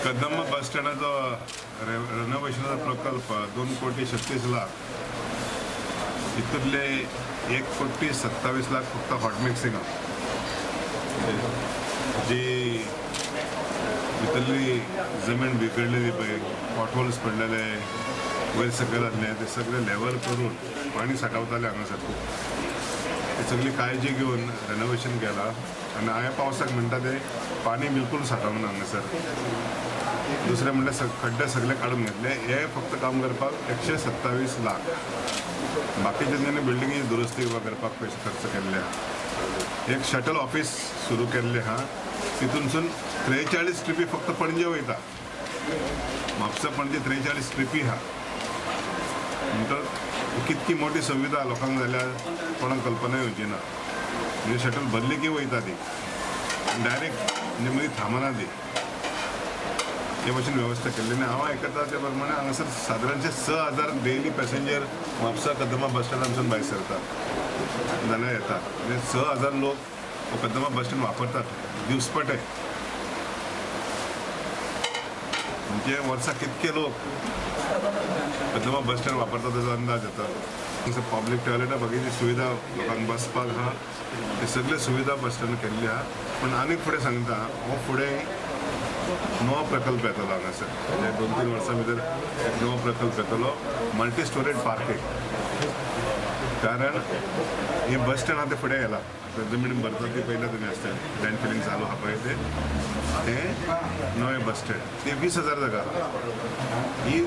कदंब बस स्टँडाचो रेनोवेशनाचो प्रकल्प 2 कोटी 36 लाख, हितूंतले 1 कोटी 27 लाख फक्त हॉट मिक्सिंग, जी भितरली जमीन बिघडलेली पळय, पॉटहोल्स पडलेले, वयर सकयल जाल्ले, ते सगळे लेवल करून पाणी साठवताले हांगासर खूब, ती सगळी काळजी घेवन रेनोवेशन केलां. आनी हांवें पावसाक म्हणटा ते पाणी बिलकूल साठवना हांगासर. दुसरें म्हणल्यार खड्डे सगळे काडून घेतले. हे फक्त काम करपाक 127 लाख. बाकीचे तेणी बिल्डिंगी दुरुस्ती करपाक पयशे खर्च केल्ले आहा. एक शटल ऑफिस सुरू केल्लें आहा, तितूनसून 43 ट्रिपी फक्त पणजे वयता. म्हापसा पणजे 43 ट्रिपी आहा. म्हणटर कितकी मोठी सुविधा लोकांक जाल्यार कोणाक कल्पना येवची ना. म्हणजे शटल भरली की वयता ती डायरेक्ट, म्हणजे मदीं थांबना ती. हे भशेन वेवस्था केल्ली. आनी हांव आयकता ते प्रमाणे हांगासर सादारणशे 6000 डेली पॅसेंजर म्हापसा कदंबा बस स्टँडांसून भायर सरतात जाल्यार येतात. म्हणजे 6000 लोक हो कदंबा बस स्टँड वापरतात दिवसपटे. म्हणजे वर्साक कितके लोक कदंबा बस स्टँड वापरतात ताचो अंदाज येता. हांगासर पब्लीक टॉयलेटां, बाकीची सुविधा, लोकांक बसपाक आहा, ते सगळे सुविधा बस स्टँडार केल्ली आहा. पूण आनीक फुडें सांगता, हो फुडें नवो प्रकल्प येतलो हांगासर. म्हणजे 2-3 वर्सां भितर एक नवो प्रकल्प येतलो, मल्टी स्टोरेज पार्कींग. कारण हे बस स्टँड आहा ते फुडें गेला. आतां जमीन भरता ती पयल्या तुमी आसता, लँड फिलिंग चालू आहा पळय, ते ते नवें बस स्टँड ते 20,000 जागा आहा, ही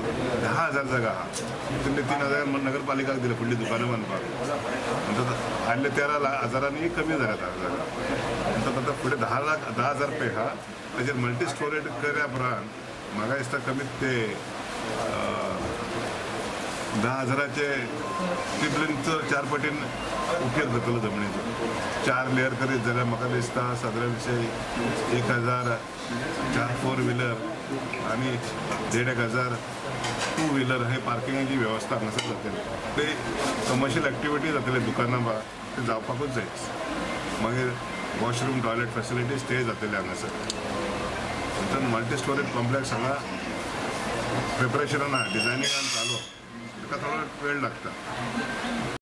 10,000 जागा आहा. तितूंतले 3000 नगरपालिकाक दिले फुडली दुकानां बांदपाक. म्हणटा आयले 13 लाख हजारांनी कमी जाल्या जागा. म्हणटा आतां फुडें 10 लाख, 10,000 पळय आहा, ताचेर मल्टी स्टोरेज केल्या उपरांत म्हाका दिसता कमीत ते 10,000चे ट्रिपलींचो चार पटीन उपयोग जातलो जमनीचो. चार लेयर करीत जाल्यार म्हाका दिसता सादारणशे 1000 चार फोर व्हिलर आनी 1500 टू व्हिलर हे पार्किंगाची वेवस्था हांगासर जातली. ते कमर्शियल एक्टिविटी जातले, दुकानां बा ते जावपाकूच जाय. मागीर वॉशरूम, टॉयलेट फेसिलिटीज ते जातले हांगासर. नंतर मल्टी स्टोरेज कॉम्प्लेक्स हांगा प्रिपरेशनान आहा, डिझायनिंगान चालू, ताका थोडो वेळ लागता.